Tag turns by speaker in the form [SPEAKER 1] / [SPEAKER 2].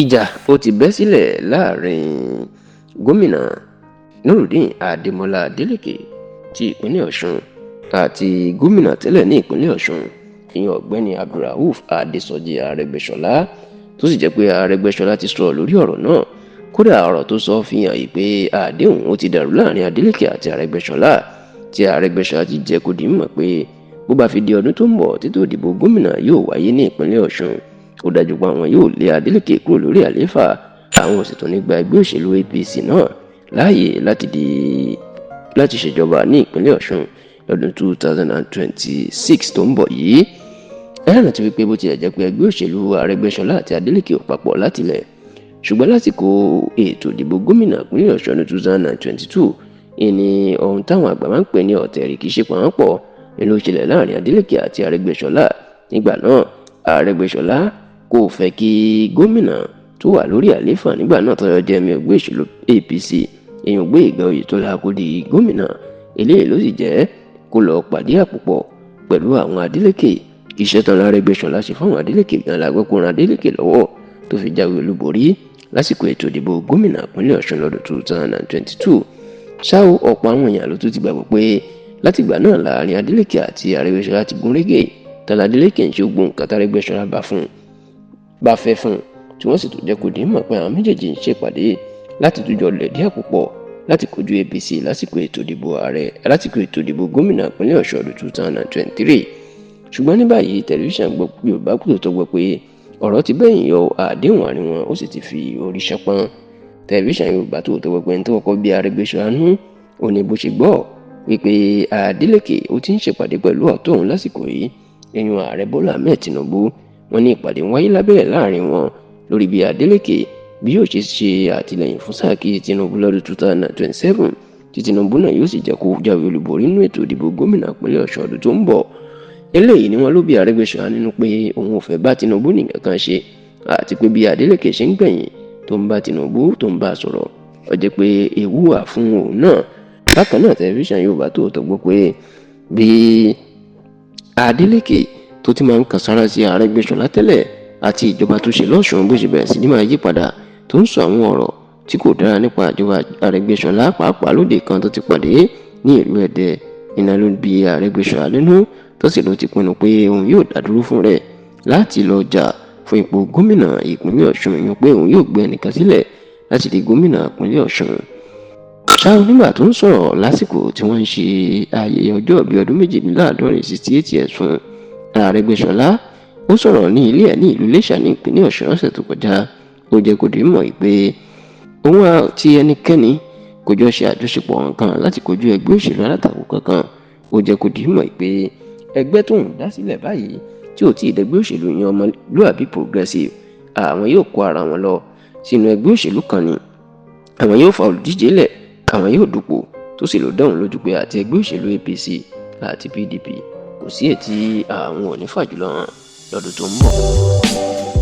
[SPEAKER 1] Ìjà ó ti bẹ́ sílẹ̀ láàrin gómìnà Nurudeen Adémọlá Adeleke ti ìpínlẹ̀ Ọ̀ṣun àti gómìnà tẹ́lẹ̀ ní ìpínlẹ̀ Ọ̀ṣun, ìyẹn ọ̀gbẹ́ni Abdulrauf Adésọjí Arẹ́gbẹ́ṣọlá, tó sì jẹ́ pé Arẹ́gbẹ́ṣọlá ti sọ̀rọ̀ lórí ọ̀rọ̀ náà. Kódà ọ̀rọ̀ tó sọ fi hàn yìí pé àdéhùn ó ti dàrú láàrin Adeleke àti Arẹ́gbẹ́ṣọlá, tí Arẹ́gbẹ́ṣọlá ti jẹ́ kó di mímọ̀ pé bó bá fi di ọdún tó ń bọ̀ títí òdìbò gómìnà yóò wáyé ní ìpínlẹ̀ Ọ̀ṣun, ó dájú pé àwọn yóò lé Adeleke kúrò lórí àlééfà, àwọn ò sì tún ní gba ẹgbẹ́ òṣèlú APC náà láàyè láti ṣèjọba ní ìpínlẹ̀ Ọ̀ṣun lọ́dún 2026 tó ń bọ̀ yìí. Ẹ rántí wípé bó tilẹ̀ jẹ́ pé ẹgbẹ́ òṣèlú Arẹ́gbẹ́ṣọlá àti Adeleke ò papọ̀ látilẹ̀, ṣùgbọ́n lásìkò ètò ìdìbò gómìnà ìpínlẹ̀ Ọ̀ṣun ní 2022, ìní ohun táwọn àgbà máa ń pè ní ọ̀tẹ̀ kì í ṣe pàápọ̀ ló ṣẹlẹ̀ láàrin Adeleke àti Arẹ́gbẹ́ṣọlá. Nígbà náà, Arẹ́gbẹ́ṣọlá kò fẹ́ kí gómìnà tó wà lórí àlééfà nígbà náà tọ́jọ́ jẹ́ ẹ̀mí ẹgbẹ́ òṣèlú APC, èèyàn Gbóyèga Oyètọ́lá, kó di gómìnà. Eléyìí ló sì jẹ́ kó lọ pàdé àpòpọ̀ pẹ̀lú àwọn Adeleke. Iṣẹ́ tán Arẹ́gbẹ́ṣọlá ṣe fáwọn Adeleke gan la gbọ́ kó ran Adeleke lọ́wọ́ tó fi jáwé olúborí lásìkò ètò ìdìbò gómìnà ìpínlẹ̀ Ọ̀ṣun lọ́dún 2022. Ṣá o, ọ̀pọ̀ àwọn èèyàn ló tún ti gbàgbọ́ pé látìgbà náà láàrin Adeleke àti Arẹ́gbẹ́ṣọlá ti gún régé, tọ́lá Adeleke ń ṣe gbogbo nǹkan tÁrẹ́gbẹ́ṣọlá bá fẹ́ fún un, tí wọ́n sì tún jẹ́ kó di mọ̀ pé àwọn méjèèjì ń ṣèpàdé láti tún jọ lẹ̀dí àpò pọ̀ láti kojú APC lásìkò ètò ìdìbò ààrẹ, lásìkò ètò ìdìbò gómìnà ìpínlẹ̀ Ọ̀ṣun ọdún 2023. Ṣùgbọ́n ní báyìí, tẹlifíṣàn Yorùbá Tòótọ́ gbọ́ pé ọ̀rọ̀ ti bẹ́yìn yọ, àdéhùn àárín wọn ó sì ti fi orí ṣánpọ́n. Tẹlifíṣàn Yorùbá Tòótọ́ gbọ́ pé ẹni tó kọ́kọ́ bí Arẹ́gbẹ́ṣọlá nú ò ní bó ṣe gbọ́ wípé Adeleke ó ti ń ṣèpàdé pẹ̀lú ọ̀tọ̀ òun lásìkò yìí, ìyẹn ààrẹ Bọ́lá Ahmed Tinubu. Wọ́n ní ìpàdé ń wáyé lábẹ́lẹ̀ láàrin wọn lórí bí Adeleke bí yóò ṣe ṣe àtìlẹ́yìn fún sáà kejì Tinubu lọ́dún 2027, tí Tinubu náà yóò sì jẹ́ kó jáwé olúborí nínú ètò ìdìbò gómìnà ìpínlẹ̀ Ọ̀ṣun ọdún tó ń bọ̀. Eléyìí ni wọ́n ló bí Arẹ́gbẹ́ṣọlá nínú pé òun ò fẹ́ bá Tinubu nìkan kan ṣe, àti pé bí Adeleke ṣe ń gbẹ̀yìn tó ń bá Tinubu tó ń bá sọ̀rọ̀, ó jẹ́ pé ewu wà fún òun náà. Bákan náà, tẹlifíṣàn Yorùbá Tòótọ́ gbọ́ pé bí Adeleke tó ti máa ń kan sára sí Arẹ́gbẹ́ṣọlá tẹ́lẹ̀ àti ìjọba tó ṣe lọ́ṣùn, bó ṣe bẹ̀rẹ̀ sí ní máa yí padà tó ń sọ àwọn ọ̀rọ̀ tí kò dára nípa ìjọba Arẹ́gbẹ́ṣọlá, pàápàá lóde kan tó ti pàdé ní ìlú Ẹdẹ, iná ló bí Arẹ́gbẹ́ṣọlá nínú, tó sì ló ti pinnu pé òun yóò dádúró fún rẹ̀ láti lọ jà fún ipò gómìnà ìpínlẹ̀ Ọ̀ṣun, ìyẹn pé òun yóò gbé ẹnìkan sílẹ̀ láti di gómìnà ìpínlẹ̀ Ọ̀ṣun. Ṣáà nígbà tó ń sọ̀rọ̀ lásìkò tí wọ́n ń ṣe ayẹyẹ ọjọ́ ìbí ọdún 78, 68 years, fún Arẹ́gbẹ́ṣọlá, ó sọ̀rọ̀ ní ilé ẹ̀ ní ìlú Iléṣà ní ìpínlẹ̀ Ọ̀ṣun lọ́sẹ̀ tó kọjá. Ó jẹ́ kó di mọ̀ pé òun àti ẹnikẹ́ni kò jọ ṣe àjọṣepọ̀ nǹkan láti kojú ẹgbẹ́ òṣèlú alátakò kankan. Ó jẹ́ kó di mọ̀ pé ẹgbẹ́ tóun dá sílẹ̀ báyìí tí ò tí ì dẹgbẹ́ òṣèlú yan Ọmọlúàbí Progressive, àwọn yóò kó ara wọn lọ sínú ẹgbẹ́ òṣèlú kan ni, àwọn yóò fa olùdíje lẹ̀, àwọn yóò dupò, tó sì lò dáhùn lójú pé àti ẹgbẹ́ òṣèlú APC àti PDP, kò sí ètí àwọn ò ní fàjùlọ hàn lọ́dún tó ń bọ̀.